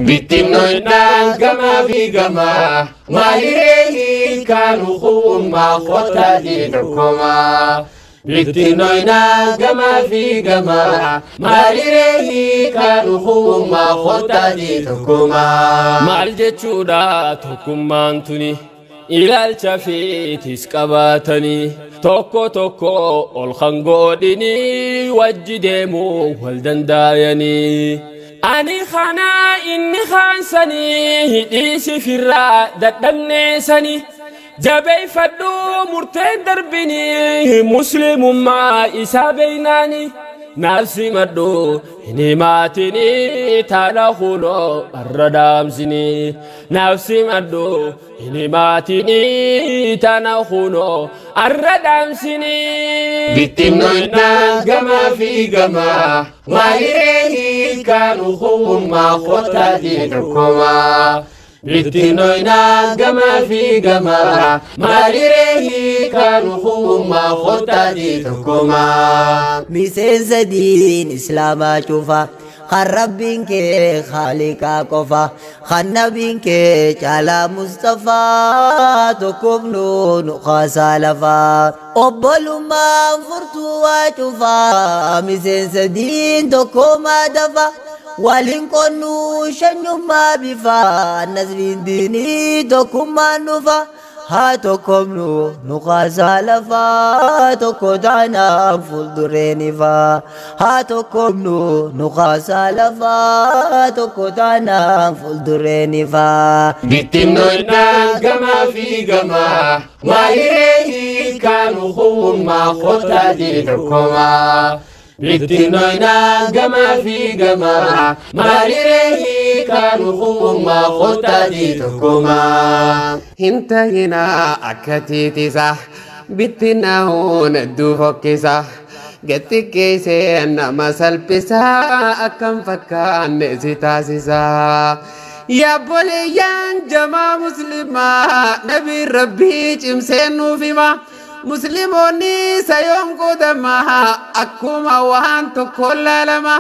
Bittinnoonnaan gamaa fi gamaa maaliree hiikaan hukummaa kottaatii tokkomaa. Bittinnoonnaan gamaa fi gamaa maaliree hiikaan hukummaa kottaatii tokkomaa. Maal jechuudha tokkummaan tuni ilaalcha fiitis qabaatanii tokko tokko ol kan godhinii wajji deemuu wal danda'anii. Ani kana inni kaansanii hidhiisi firraa dadhabneessanii jabeeffadhu murteen darbinii muslimummaa isaa beeynaanii naafsi madhu hin himaatinii taana huloo arra dhaamsinii naafsi madhu hin himaatinii taana huloo arra dhaamsinii. Bittinnoonnaan gamaa fi gamaa maaliree hiikaan hukummaa kottaatii tokkomaa. Bittinnoonnaan gamaa fi gamaa maaliree hiikaan hukummaa kottaatii tokkomaa. Miseensa diin islaamaa cufa kan rabbiin kee haaliqaa qofa kan nabiin kee caalaa Mustafaa tokkoof nuun kaasaa lafaa. Obbolummaan furtuu waa cufaa miseensa diin tokkoomaa dafa waliin qonnuu shanyummaa bifaa nasriin diinii tokkummaan dhufa. Haa tokkomnu nu kaasaa lafaa tokko taanaan fuuldureen ifaa. Haa tokkomnu nu kaasaa lafaa tokko taanaan fuuldureen ifaa. Bittinnoonnaan gamaa fi gamaa maaliree hiikaan hukummaa kottaatii tokkomaa. Bittinnoonnaan gamaa fi gamaa maaliree hiikaan hukummaa kottaatii tokkomaa. Hin ta'inaa akka tiitisa bittinnaa'uun hedduu fokkisa gatti keessee nama salphisa akkam fakkaanne si taasisa. Yaabboleeyyaan jamaa muslimaa nabiin rabbii cimsee nuuf hima. Musliimoonni sayoon qoodamaa akkuma waan tokkoon laalama.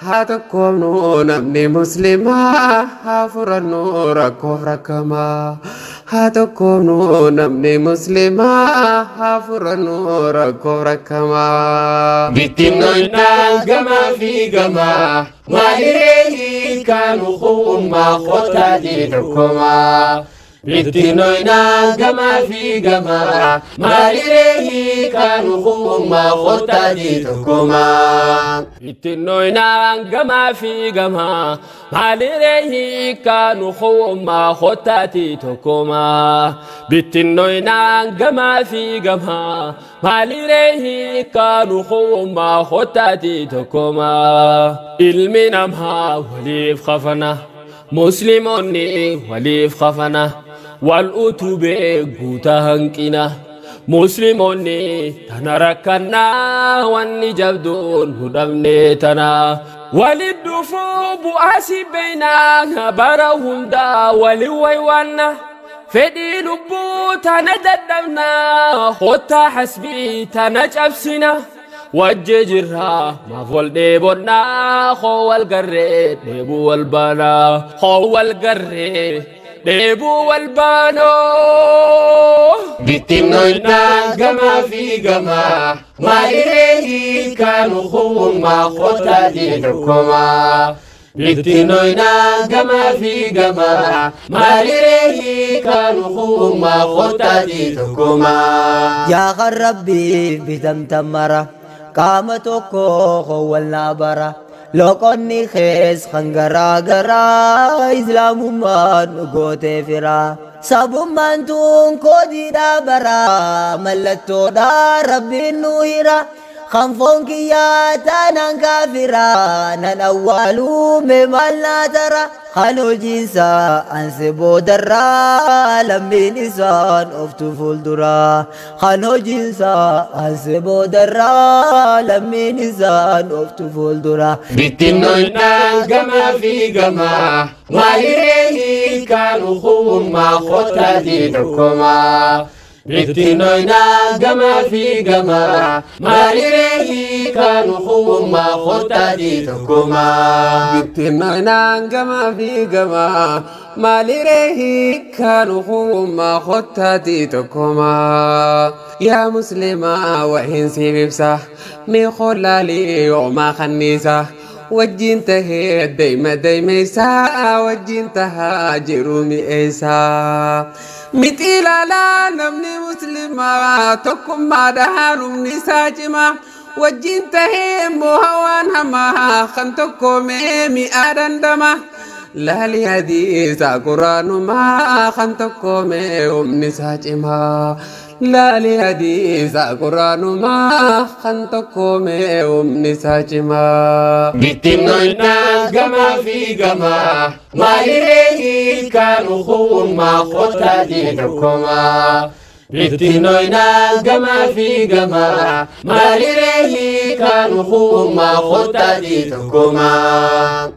Haa tokkoomnu namni muslimaa haa furannu rakkoof rakkamaa. Haa tokkoomnu namni muslimaa haa furannu rakkoof rakkamaa. Bittinnoonnaan gamaa fi gamaa maaliree hiikaan hukummaa kottaatii tokkomaa. Bittinnoonnaan gamaa fi gamaa maaliree hiikaan hukummaa kottaatii tokkomaa. Bittinnoonnaan gamaa fi gamaa maaliree hiikaan hukummaa kottaatii tokkomaa. Bittinnoonnaan gamaa fi gamaa maaliree hiikaan hukummaa kottaatii tokkomaa. Ilmi namaa waliif kafana musliimoonni waliif kafana wal utubee guutaa hanqina. Musliimoonni tana rakkannaa wanni jabduun nu dhabne tana. Walit dhufuu bu'aa si beeynaa bara hundaa wali waywaanna. Fedhii lubbuu tana dadhabnaa kottaa hasbii tana cabsina. Wajji jirraa maaf wal dheebonnaa koo wal garree dheebuu wal baanaa koo wal garree dheebuu wal baanoo. Bittinnoonnaan gamaa fi gamaa maaliree hiikaan hukummaa kottaatii tokkomaa. Bittinnoonnaan gamaa fi gamaa maaliree hiikaan hukummaa kottaatii tokkomaa. Yaa kan rabbiif bitamtan mara qaama tokko wal bara loqonni kees kan garaa garaa islaamummaan nu gootee fira. Sabummaan tun koodiidhaa bara mallattoodhaa rabbiin nu hira. Kan foon kiyyaa taanaan kaafira nan awwaaluu mee maal naa tara. Kan hojiinsaa anse boodarraa lammiin isaan oftu fuuldura. Kan hojiinsaa anse boodarraa lammiin isaan oftu fuuldura. Bittinnoonnaan gamaa fi gamaa maaliree hiikaan hukummaa kottaatii tokkomaa. Bittinnoynaan gamaa fi gamaa maaliree hiikaan ukummaa kottaatii tokkumaa. Bittinnoynaan gamaa fi gamaa maaliree hiikaan ukummaa kottaatii tokkumaa. Yaa muslimaa wahin siif ibsa mee qollaalii yoomaa kanniisa. Wajjin tahee deema deemeysaa wajjin tahaa jiru mi'eessaa. Miti ilaalaa namni muslimaa tokkummaadhaan humni isaa cimaa. Wajjin tahee immoo hawaan hamaa kan tokkoomee mi'aa dandama. Laali hadiisa quraanumaa kan tokkoomee humni isaa cimaa. Laali hadiisa quraanumaa kan tokkoomee humni isaa cimaa. Bittinnoynaan gamaa fi gamaa maaliree hiikaan ukummaa kottaatii tokkumaa. Bittinnoynaan gamaa fi gamaa maaliree hiikaan ukummaa kottaatii tokkumaa.